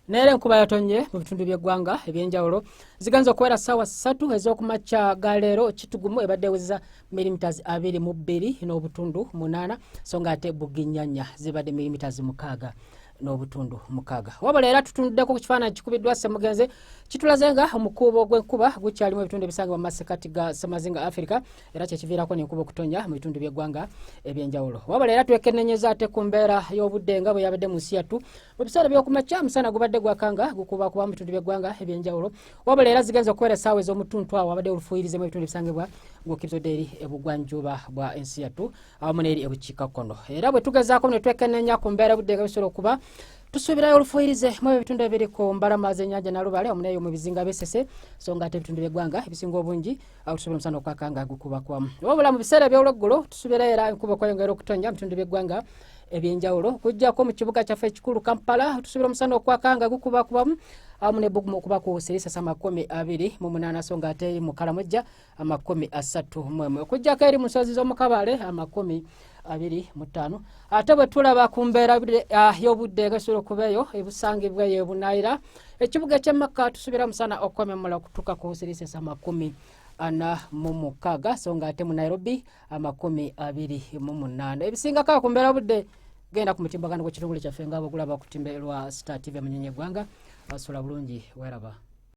Neera enkuba yatonnye mu bitundu by'eggwanga ebyenjawulo. Zigenza okuwera ssaawa 3 ez'okumakya ga leero, Kitugumu ebadde ewezeza millimeters 22.8, so nga ate Buginyanya zibadde millimeters 6.6. Wabula era tutunduddeko ku kifaananyi kikubiddwa Ssemugenze, kitulaze nga omukuubo gw'enkuba gukyalimu ebitundu ebisangibwa mu masekati ga Ssemazinga Africa, era kyekiviirako n'enkuba okutonya mu bitundu by'eggwanga ebyenjawulo. Wabula era twekennenyeza ate ku mbeera y'obudde nga bwe yabadde mu nsi yattu mu biseera by'okumakya. Omusana gubadde gwakanga gukubakuba mu bitundu by'eggwanga ebyenjawulo. Wabula era zigenza okuwera essaawa ez'omutuntu, awo abadde olufuuyirize mu bitundu ebisangibwa ng'okkiriza eri ebugwanjuba bwa ensi yattu awamu n'eri ebukiikakkono. Era bwe tugezaako ne twekennenya ku mbeera budde nga bisobola okuba, tusuubirayo olufuuyirize mu ebyo ebitundu ebiri ku mbalama z'ennyanja Nalubale awamu n'eyo mu bizinga by'Essese, so nga ate ebitundu by'eggwanga ebisinga obungi awo tusuubira omusana okwaka nga gukubakubamu. Wabula mu biseera eby'olweggulo tusuubirayo era enkuba okweyongera okutonnya mu bitundu by'eggwanga ebyenjawulo, okuggyako mu kibuga kyaffe ekikulu Kampala, tusuubira omusana okwaka nga gukubakubamu awamu n'ebbugumu okuba ku selisasa 28, so nga ate mu Kalamojja 31, okuggyako eri mu nsozi z'omukabaale 25. Ate bwe tulaba ku mbeera y'obudde nga esobola okuba eyo ebusangibwa eyo ebunaayira, ekibuga eky'emakka, tusuubira omusana okwememula okutuuka ku selisasa 46, so nga ate mu Nairobi 28. Ebisingako ku mbeera budde, genda ku mutimbagano gw'ekitongole kyaffe nga bwegulaba ku timbe lwa Star TV Munyonyi eggwanga. Basula bulungi, weraba.